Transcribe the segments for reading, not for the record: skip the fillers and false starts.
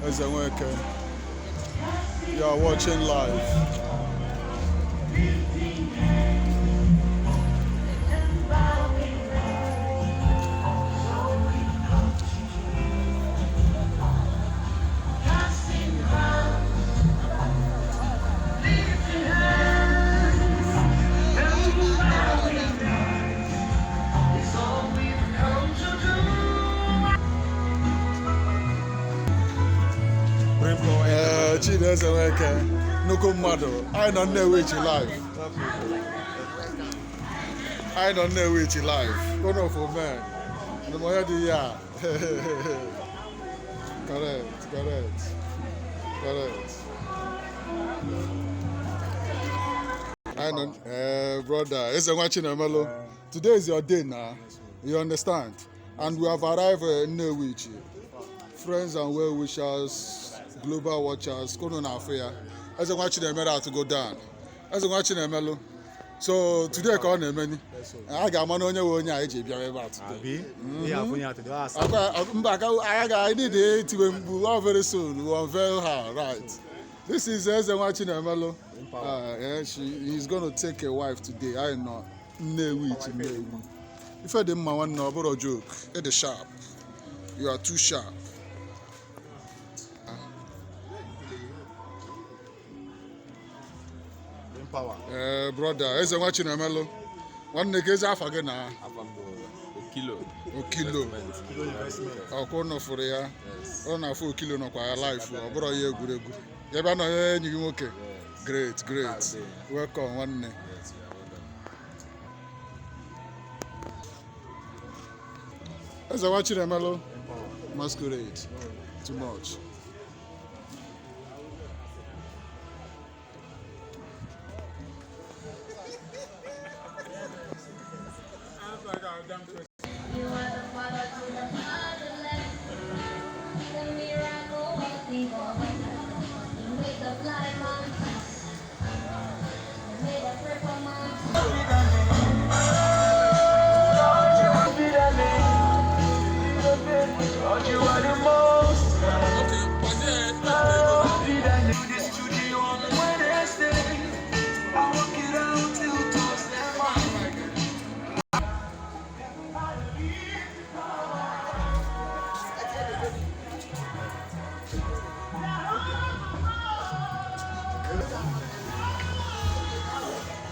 Ezenweke. You are watching live. Ee, Chidi Ezenweke, nnukwu mmadụ. Anyị nọ Nnewichi live. Anyị nọ Nnewichi live. One of men. Ndụmọdụ dị ya. Correct, correct, correct. Anyị nọ, brother, Ezenwa Chinemelu. Today is your day now. You understand? And we have arrived in Nnewichi. Friends and well-wishers, global watchers, kono na afọ ya. Ezenwa Chinemelu had to go down. Ezenwa Chinemelu. So today ka ọ na-emeni. A ga-ama na onye nwe onye a eji bịa ebe a today. Mba, anyị ga need etiwe mkpu all very soon. We unveil her, right? This is Ezenwa Chinemelu. Yeah, he's going to take a wife today. I know. Nnewichi, Nnewi. Ife dị mma nwanne, ọ bụrụ joke. It is sharp. You are too sharp. Brother, Ezenwa Chinemelu. Nwanne gị, eze afa gị na? Okilo. Okilo. Ọkwa ụnụ fụrụ ya. Ọ na-afụ Okilo nọkwa ya live, ọ bụrụ ya egwuregwu. Ya bịa nọnye enyi gị nwoke. Great, great. Welcome, nwanne. Ezenwa Chinemelu. Masquerade. Too much. You are the father to the fatherless, the miracle working God. You made the blind man see, you made the crippled man. You are the most. The studio on Wednesday. I work it out till Thursday morning.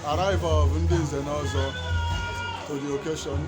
Arrival of ndị nze na ọzọ to the occasion.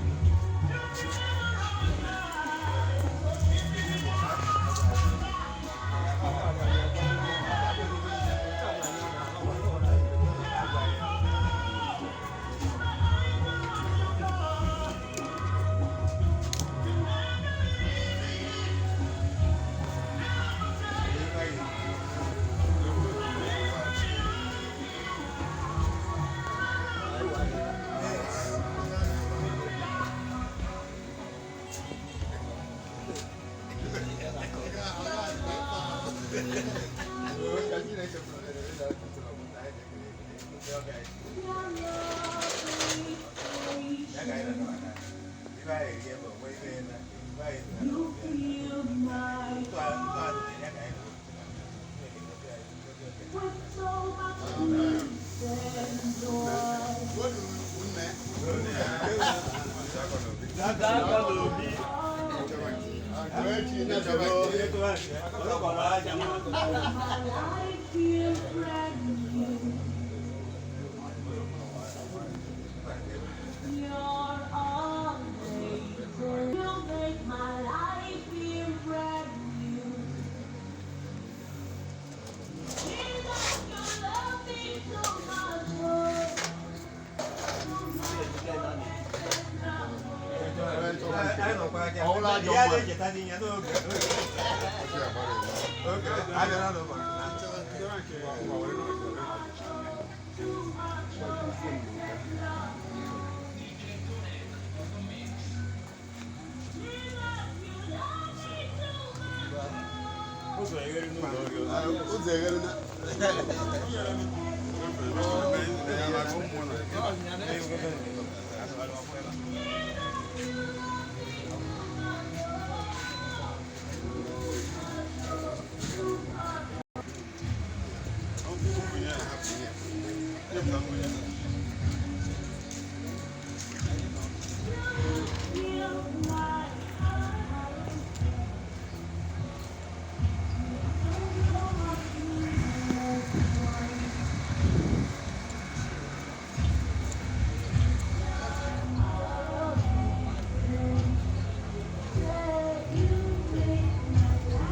With so much peace and joy. My life feels brand new. You're amazing. You make my life feel brand new. Jesus, you love me too much. Oh. Too much Ya na-echeta n'ihe n'oge. Oge abịara n'ụbọchị. Ụzọ eghere n'ụlọ oge. Ụzọ eghere na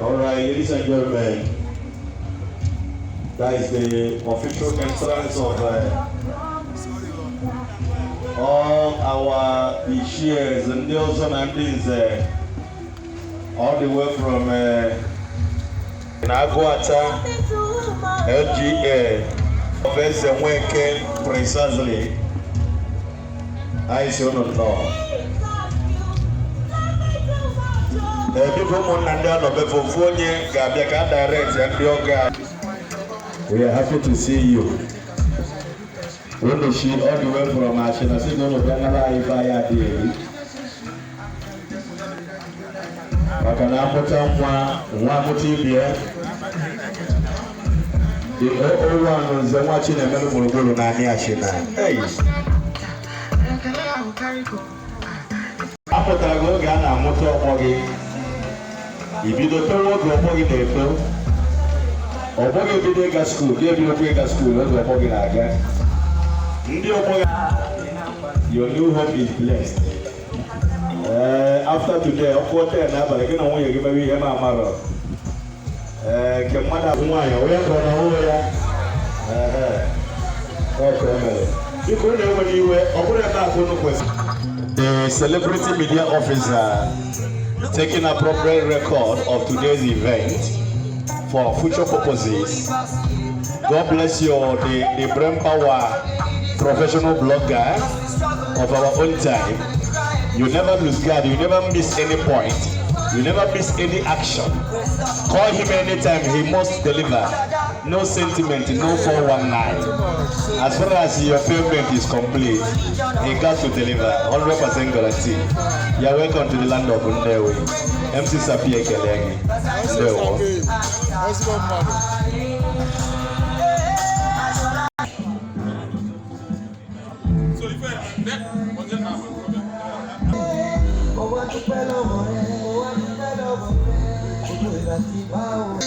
All right, ladies and gentlemen, that is the official entrance of all our Ishies, ndị ọzọ na ndị nze, all the way from Agụata LGA of Eze Nweke precisely. Anyị si unu nnọọ. Ee, biko, ụmụnna ndị anọ befe, ofu onye ga-abịa ka a direct ya ndị ọgọ anyị. We are happy to see you. Unu shi all the way from Ashina si na unu bịa nara anyị ife anyị adịghị eri. Maka na amụta nwa, nwa amụta ibie. The 001 Nze nwa Chinemelu gburugburu naanị Ashina. Hey! A pụtara gị oge a na-amụta ọgbọ gị. Ibido towe oge ọgbọ gị na-eto. Ọgbọ gị ebido ịga school, gị ebidokwa ịga school oge ọgbọ gị na-aga. Ndị ọgbọ gị. Your new home is blessed. Ee, after today, ọkụ 10 n'abalị, gị na nwunye gị mewe ihe ma amarọ. Ee, nke mmadụ abụ nwaanyị, onye kọrọ na onwe ya. Ehe. Ọ ka o mere. Biko, unu enwere iwe, ọ bụrụ ebe a ka unu kwesịrị. The celebrity media officer taking appropriate record of today's event for future purposes. God bless you, the brain power professional blogger of our own time. You never lose guard, you never miss any point, you never miss any action. Call him anytime, he must deliver. No sentiment, no 419. As far as your payment is complete, he got to deliver, 100% guarantee. You are welcome to the land of Nnewi. MC Sapi ekele gị. MC Ndewo. Sapi, ezigbo mmadụ. So if I that was now problem. Mo wá dúpẹ́ lọ́wọ́ rẹ, mo wá dúpẹ́ lọ́wọ́ rẹ, gbogbo ìgbà tí bá o.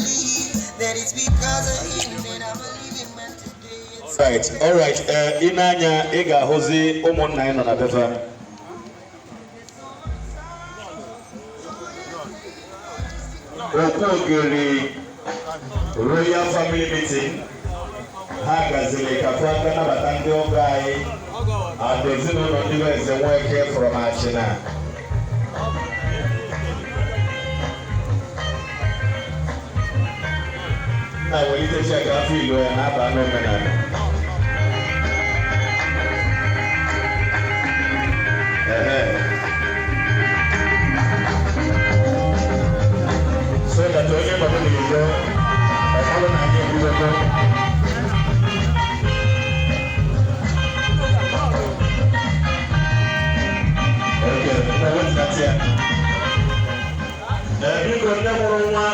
That it's because of him that I'm a living man today. It's Right, all right. Ị na-anya, ị ga-ahụzi ụmụnna anyị nọ na befa. Okwu Royal Family Meeting ha gaziri ka fa ga nabata ndị ọgọ anyị and ezinụlọ ndị be Eze Nweke from Achịna. Nna welitechi ka afọ ilo ya na-aba n'omenala. Ehe. So that onye nọdụ n'ilo, ọ bụrụ na anyị ebidogo. Okay, na wetinata ya. Ee, biko, nne mụrụ nwa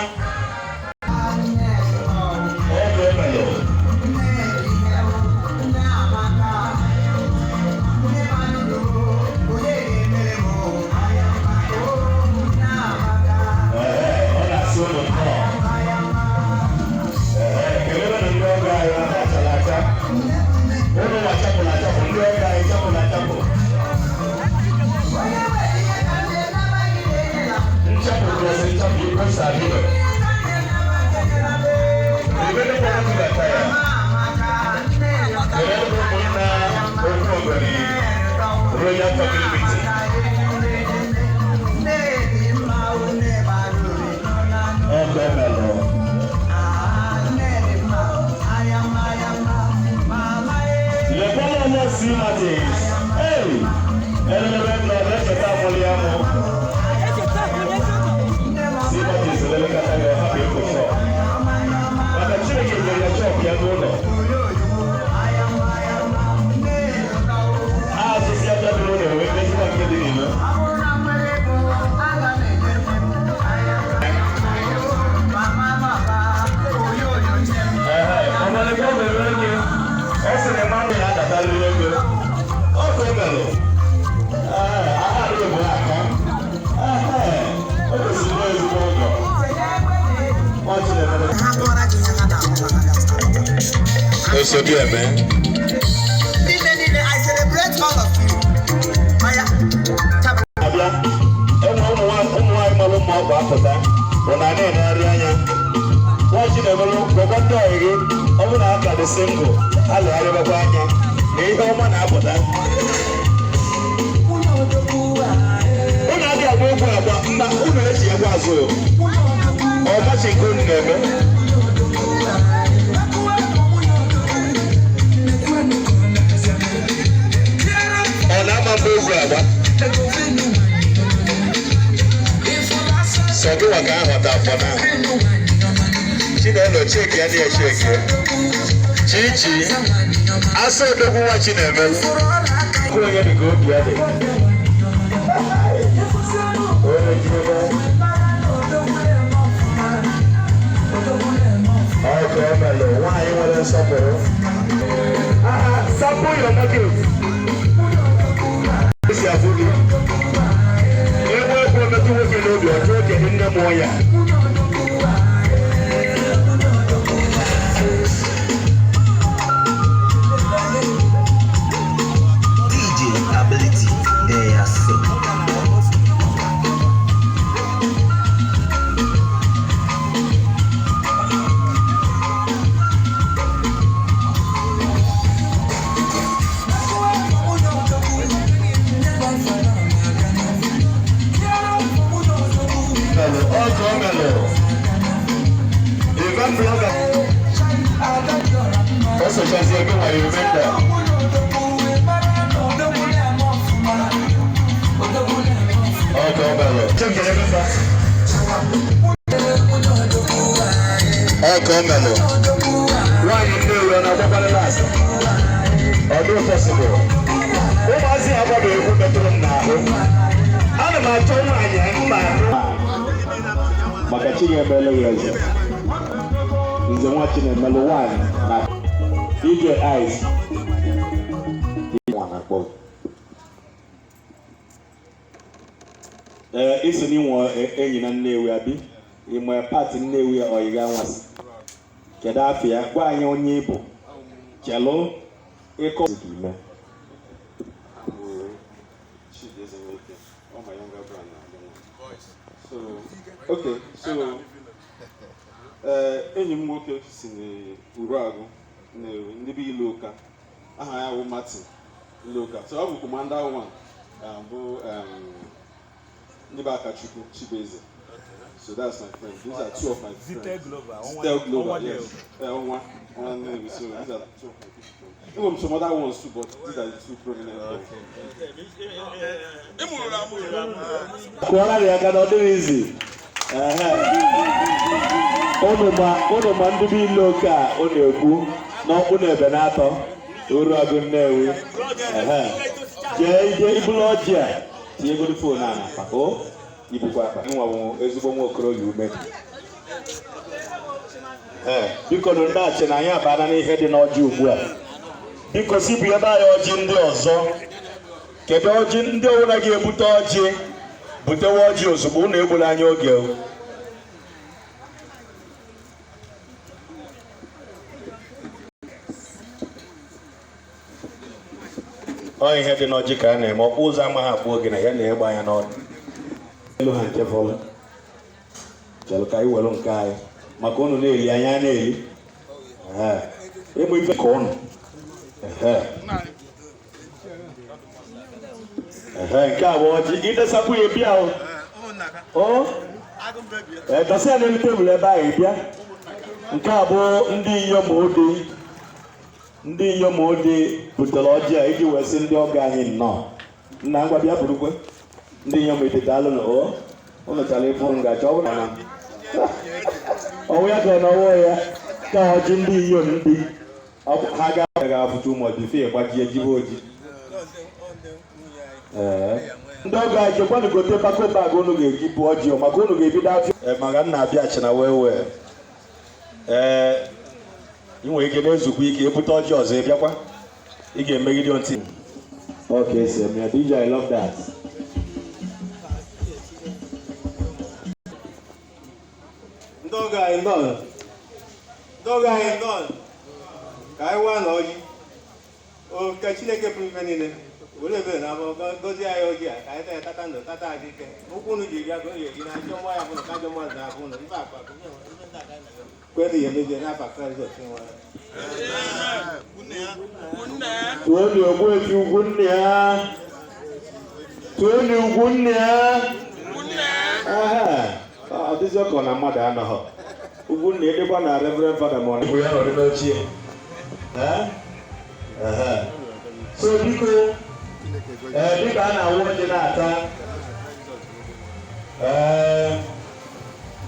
ọgwụ emelụ. Ee, ọ na-asị ụnụ nnọọ. Ee, kelere na ndị ọgọ anyị na ha achara acha. Ụnụ nwa chapụrụ achapụ, ndị ọgọ anyị chapụrụ achapụ. Nchapụ kwesịrị nchapụ ikwesị adịbe. Ebe ndị kpọrọ tụlata ya. Kelere ụmụnna okwu ogori Royal Family Meeting. Ọgọ emelụ. Lekwala ọmọ si Martins. Hey! Elelebe nọ na-echeta amụlị amụ. Si Martins lelekọta ya ọha bụ ịkụ shop. Maka Chineke nyere ya shop ya n'ụlọ. Azụzi aja dị n'ụlọ wee mezikwa nke dị n'ilo. Ehe, ọmalịkwa mere gị. Osodi eme. I celebrate all of you. Maya, Abịa, enwe ụmụ nwaanyị malụ mma ọkwa apụta, bụ na na-enegharị anya. Nwa Chinemelụ, gwakwa ndị ọyị gị, ọ bụ na aka dị single, ha legharịbakwa anya na ihe ọma na-apụta. Unu adịghị agba egwu agba, mba, unu eji egwu azụ. Ọ machi nke unu na-eme. Ọ na-ama mgba egwu agba. Sọ gị nwa ka ahọta afọ na. Chinelo cheki ya na cheki. Chichi, asa odogwu nwa Chinemelụ. Kwụ onye dị ka obi ya dị. Onye Chineke. Ọ ka o melụ, nwaanyị nwere nsọpụrụ. Sample your market. Esi afụ gị. Enwe ekwu emetụ nwoke n'obi, ọ jụọ kedu nne mụọ ya. DJ Ability, they are sick. Melụ, ọ ka o melụ. Event blogger. O sochazie gị nwere remember. Ọ ka o melụ. Chekere mba. Ọ ka o melụ. Nwaanyị Nnewi ọ na-agbakwara last? Ọ dị possible. Ụmụazị a gbara egwu metụrụ m n'ahụ. Ana m achọ nwaanyị mma maka chi ga-emelu ya eze. Nze nwa Chinemelụ nwanyị na DJ Ice. Nwa na-akpọ gị. Ee, iso n'inwe enyi na Nnewi abi ịma pati Nnewi ọyịga nwasị. Kedu afọ ya? Gwa anyị onye ị bụ. Chelụ ịkọ ime. All my younger brother na So, okay, so enyi m nwoke si n'Uruagụ Nnewi, ndị bụ Iloka. Aha ya bụ Martin Iloka. So ọ bụ Commander One, bụ ndị bụ Akachukwu Chibueze. So that's my friend. These are two of my friends. Zitel Global. Zitel Global, yes. Onwa. Onwa Nnewi. So these are two of my good friends. Even some other ones too, but these are the two prominent ones. Kụọra ya aka na ọ dịrị izi. Unu ma ndị bụ ile oke a ọ na-ekwu n'ọkpụ na ebe na-atọ Uruagụ Nnewi. Jee ije ibulu ọjị a tinyegoro fon a n'akpa o ibukwa akpa nwa bụ ezigbo nwa okorobịa ume. Ee, biko nụ ndị achị na anyị abana n'ihe dị n'ọjị ugbu a. Biko sipụ ebe anyị ọjị ndị ọzọ. Kedu ọjị ndị ọbụla ga-ebute ọjị? Butewe ọjị ozugbo, unu egbula anya oge o. Ọ ihe dị n'ọjị ka a na-eme, ọkpụ ụzọ amaghị akpụ oge na ya na-egbe anya n'ọdụ. Elu ha nke fọlụ. Chelụ ka anyị were nke anyị maka unu na-eli anya na-eli. Ehe. Ịmụ ife ka unu. Ehe. Ehe, nke a bụ ọjị idesapụ ya bịa o. O? Ee, dọsa ya n'elu tebụl ebe ahụ bịa. Nke a bụ ndị inyom ode. Ndị inyom ode butere ọjị a iji wee sị ndị ọgọ anyị nnọọ. Nna ngwa bịa burukwe. Ndị inyom ede daalụ nụ o. Unu chara ịfụ ngaji ọ bụrụ na ọwụ ya ka ọ na ọwụ ya ka ọjị ndị inyom ndị ha ga-afụcha ụmụ ọjị fe gbajie jibe oji. Ee. Ndị ọgọ anyị chekwanụ gote bako bag unu ga-eji pụọ ji maka unu ga-ebido afịa. Ee, maka nna abịa achịna wee wee. Ee, ị nwere ike na-ezukwa ike ebute ọjị ọzọ ị bịakwa. Ị ga-emegide ntị. Okay, sir. DJ, I love that. Ndị ọgọ anyị. anyị nnọọ. Ndị ọgọ anyị nnọọ. Ka anyị waa na ọjị. O ka Chineke pụrụ ife niile. Were ebere na afọ gọzie anyị ọjị a ka anyị taa ya tata ndụ tata adị ike. Ụkwụ unu ji bịa ka unu ga-eji na ajọ mmụọ ya bụ na ka ajọ mmadụ na-abụ unu. Ife akpa akụ, ihe ife ndị a ka anyị na-arịọ. Kwere ya emezie n'afa Kraịst Onyenwe anyị. Tuoni Ogbuefi ugwu nne ya. Tuoni ugwu nne ya. Aha. Ọ dịzị ọkọ na mmadụ anọghọ. Ugwu nne edekwa na Reverend Fada ma ọ bụ ya nọrọ n'ochie. Eh? Aha. So biko, ee, dịka a na-awụ ọjị na-ata, ee,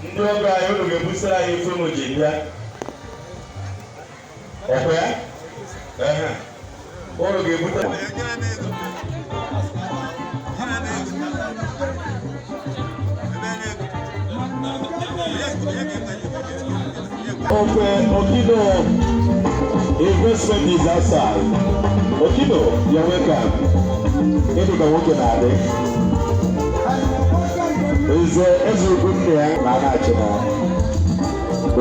ndị ọgọ anyị unu ga-ebusara anyị ife unu ji bịa. Ọkwa ya? Ehe. Unu ga-ebute. Ofe Okido investment is outside. Okido, you're welcome. Ịdị ka nwoke na-adị. Eze eze ugwu nne ya na Anachina.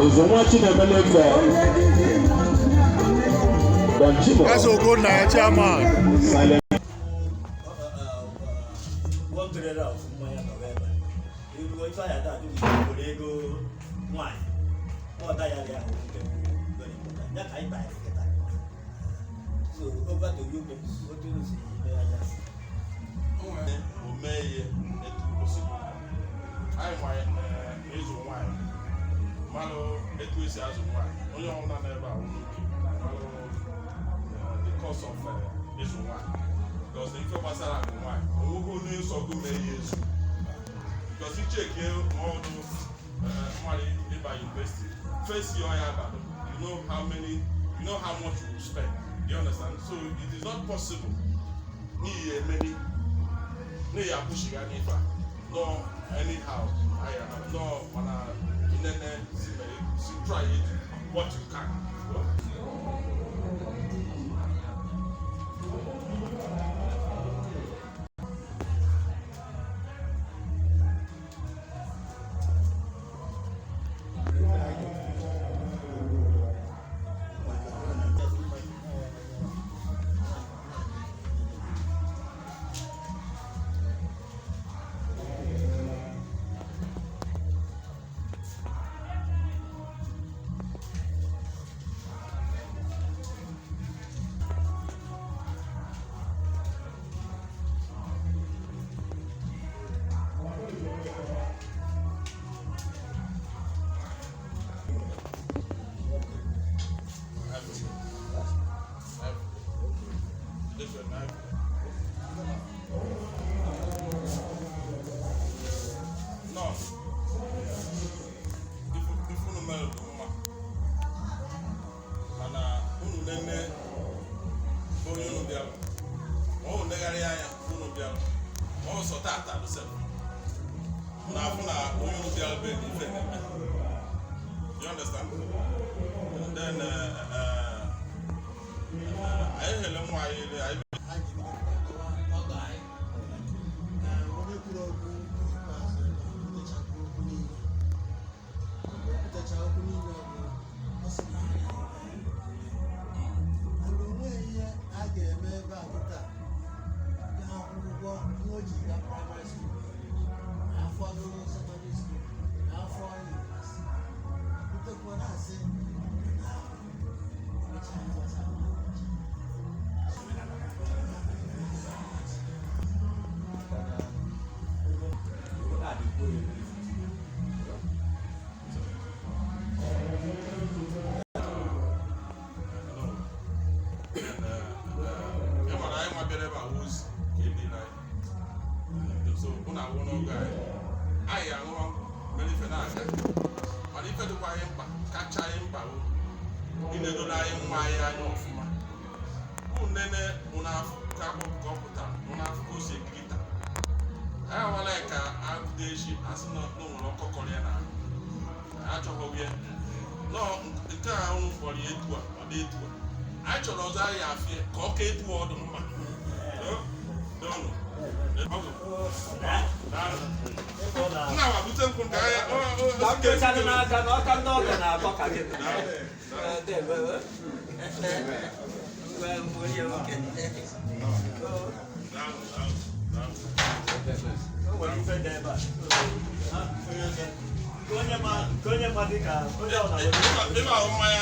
Eze nwa Chinemele Efe. Don Chimo. Eze Ugonna, chairman. Silent. One trailer of mmanya nọrọ ebe a. Eruo ife anyị ada adị were ego nwaanyị. Ọ da ya rịa ahụ nke bụ very important. Ya ka anyị banyere kịta. So over to you people, otu unu si mee anya. O mee ihe etu kwesịrị. Anyị nwa ịzụ nwaanyị, malụ etu esi azụ nwaanyị. Onye ọbụla nọ ebe a wụ nwoke malụ the cost of ịzụ nwaanyị, because ife gbasara akụ nwaanyị onwego onye nsọgụ mee ihe ezu, because ichekie ọdụ mmadụ ịba university first year ya abalị, you know how many, you know how much you will spend. You understand? So it is not possible n'ihi emeni n'ihi akwụshiga n'ife a no anyhow. Aya no mana inene si mere si try it what you can. Different knife. No. Ife unu mere dị mma. Mana unu nene onye unu bịara. Ma unu legharị anya unu bịara. Ma ọ sọ tata bụ sef. Unu afụ na onye unu bịara be na ife na-eme. You understand? And then anyị hele nwa anyị ele anyị. Onye kwuru okwu ikpeazụ kwutechakwuru okwu niile, kwutecha okwu niile bụ ọ sị na anyị and onweghị ihe a ga-eme ebe a kịta ga-akwụ ụgwọ ihe o ji gaa primary school, afọ secondary school na afọ university butekwa na-asị na emechaa ihe gbasara. E nwere anyị nwa bịara ebe a wụ ozi ka e dịrị anyị, so ụnụ awụ n'oge anyị anyị aṅụọ mere ife na-aga, mana ife dịkwa anyị mkpa, kacha anyị mkpa bụ inedoro anyị nwa anyị anya ọfụma. Unu nene, unu afụ ka ka ọ pụtara, unu afụ ka o si ekirita anyị awala ya ka agụda echi asị na o nwere ọkọkọrọ ya n'ahụ. Anyị achọghị ya nọọ nke a unu kpọrọ ya etu a, ọ dị etu a anyị chọrọ ọzọ anyị afịa ka ọ ka etu ọ dị mma. Donu. Nna wa bute nkwụ nke anyị. Ka m kwechalụ n'aka na ọka ndị ọgọ na-atọ ka gị. O nwere ife dị ebe a. Nke onye ma dị ka onye ọ na-were. Ebe ahụ mmanya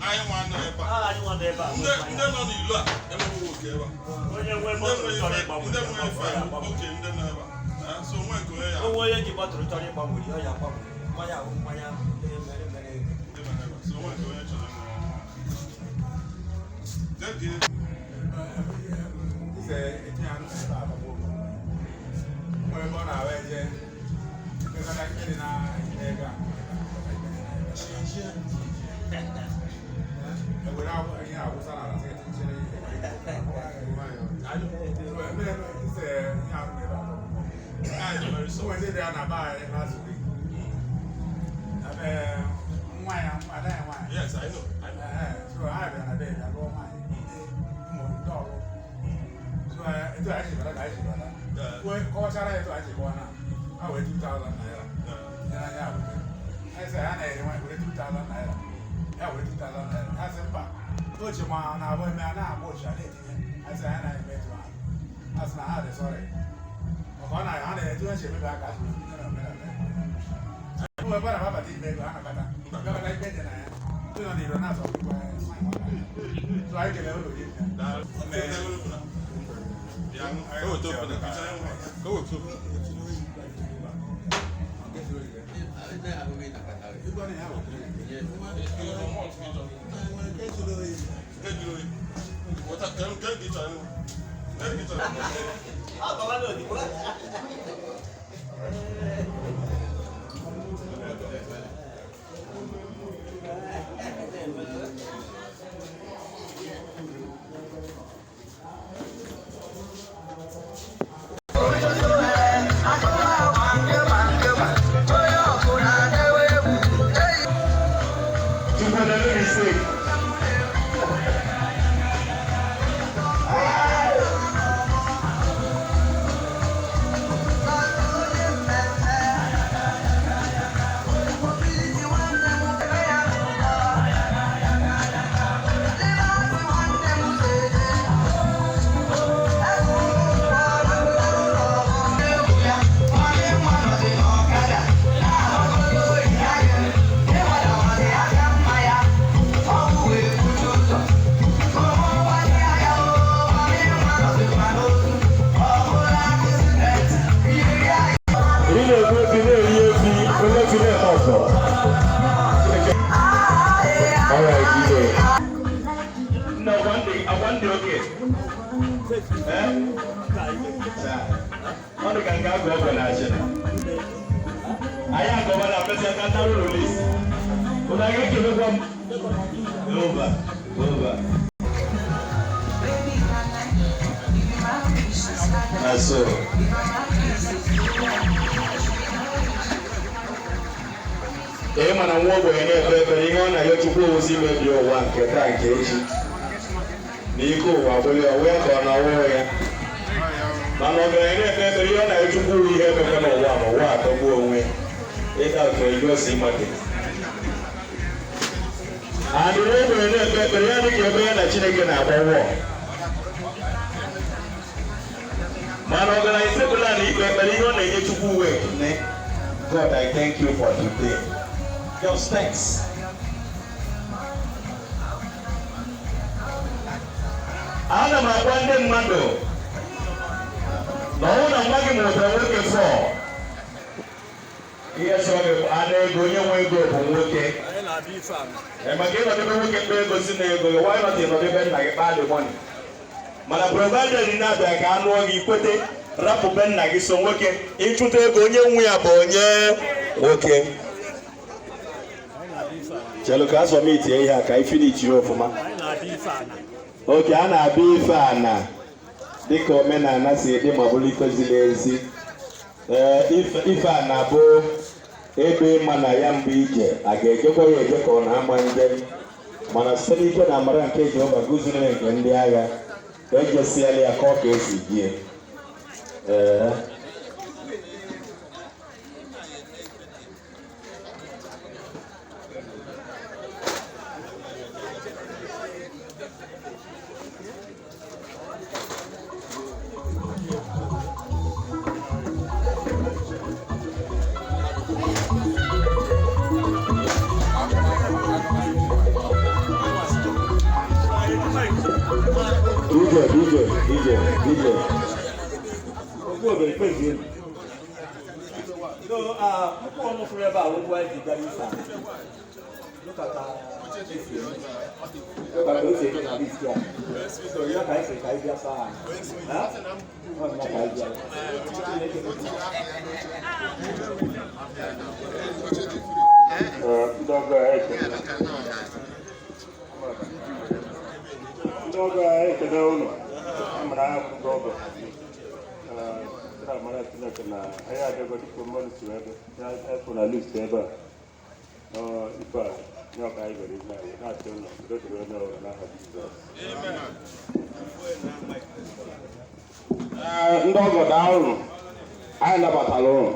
anyị nwa nọ ebe a. Anyị nwa nọ ebe a. Ndị nọ n'ilo a enweghị oke ebe a. Onye nwe bọtụlụ chọrọ ịgbanwe. Ndị nwere ife oke ndị nọ ebe a. So nwe nke onye ya. Onwe onye ji bọtụlụ chọrọ ịgbanwe, ọ ya agbanwe. Mmanya ahụ mmanya mere mere ego. Ndị nọ ebe a. So nwe nke onye chọrọ ịṅụ. Thank you. Yes, I know. I know. So I have an idea. I go my so I do actually, but I actually, kọwachara etu anyị kọwa na ha wee 2000 naira ya ya were anyị sị ha na-ere nwaanyị were 2000 naira ya were 2000 naira ha sị mba oche ma na-abụ eme a na-agba oche a na-etinye anyị sị ha na-eme etu ahụ ha sị na ha dị sọrị maka ọ na ha na-etu ha si emebi aka asị na omenala ụmụ ebe na abata ime ego ha nakọta nakọta ikpe dị na ya ndị nọ n'iro na-azọ ọkpụkpọ so anyị kelere ụlọ gị. Ị ma na nwa ogbenye na-ekpe ekpere ihe ọ na-ayọ Chukwu ozi mebie ụwa nke taa nke echi na ike ụwa bụrụ ya wee ka ọ na-awụ ya, mana ọgaranya na-ekpe ekpere ihe ọ na-ayọ Chukwu ihe emekwa n'ụwa ma ụwa atọgbuo onwe ịda otu egosi mmadụ. Adị nwa ogbenye na-ekpe ekpere ya dịka ebe ya na Chineke na-agba wọọ, mana ọgaranya sekụla na ikpe ekpere ihe ọ na-enye Chukwu uwe ekene. God, I thank you for today. Just thanks. Ana m agwa ndị mmadụ na ọnwụ na nwa gị mụtara nwoke fọ ihe sọrọ gị ana ego, onye nwe ego bụ nwoke. Maka ịnọdebe nwoke kpaa ego si na ego gị, why not ịnọdebe nna gị kpaa the money? Mana provided na-abịa ka anụọ gị kwete rapụ be nna gị so nwoke ịchụta ego, onye nwe ya bụ onye nwoke. Chelu ka asọmiti ihe a ka ifinichi ọfụma. Oke a na-abịa ife ana dịka omenala si dị ma bụrụ ife ziri ezi. Ee, ife ana bụ ebe ịma na ya mbụ ije a ga-ejekwa ya eje ka ọ na-ama nje, mana site n'ike na amara nke Jehova guziri nke ndị agha ejesiala ya ka ọ ka esi jie. Ee. DJ, DJ, DJ, DJ. Okwu obere kpezie. So, mkpụ ọnụ fụrụ ebe a okwu anyị ji bịara ife a. Look at esi eme. Look at o si eme na list a. So, ya ka anyị sị ka anyị bịa saa anyị. Ha? Ọ dị ka anyị bịa. Chineke Ndị ọgọ ekele, ndị ọgọ ekele ụlọ amara ha bụ ndị ọgọ sịrị amara Chineke na anyị abịago dịka mmadụ si ebe efụ na list ebe a n'ife a nye ọka anyị gwere ihe anyị na-asị ụlọ udo dịrị onye ọbụla n'aha Jizọs. Ee, ndị ọgọ daalụ, anyị nabatara ụnụ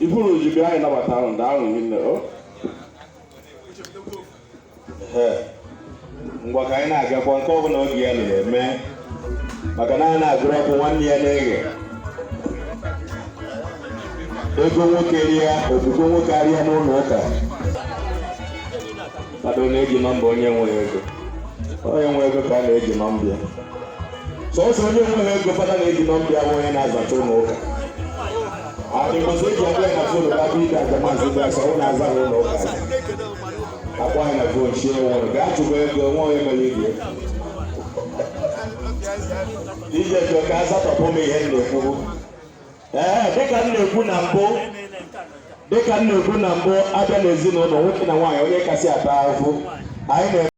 ifuru ji bịa, anyị nabatara ụnụ, daalụ hinne o. Ee, ngwa ka anyị na-agakwa nke ọbụla oge ya na-eme, maka na a na-agụrụ ọkụ nwanne ya na-eghe ego nwoke rie okwukwe nwoke arịa n'ụlọ ụka mmadụ na-eji nọmba onye nwe ego, onye nwe ego ka a na-eji nọmba ya. Sọsọ onye nweghị ego fada na-eji nọmba ya bụ onye na-azacha ụlọ ụka. Adịmbọsị eji akpọ ya na phone ka bụ ide aja maazị bịa sọ ọ na-aza n'ụlọ ụka, akpọ ya na phone chie nwụrụ gaa chụba ego nwa onye mere ibie ije chọọ ka azatọpụ m ihe m na-ekwu. Ee, dịka m na-ekwu na mbụ, dịka m na-ekwu na mbụ, abịa n'ezinụlọ nwoke na nwaanyị, onye kasị ata ahụhụ anyị na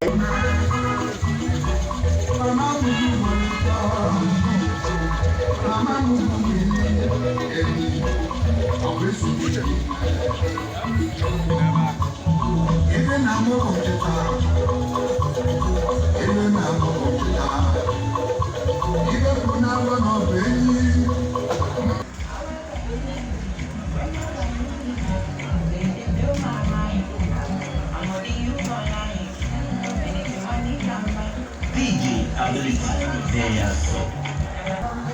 DJ Ability, they are so.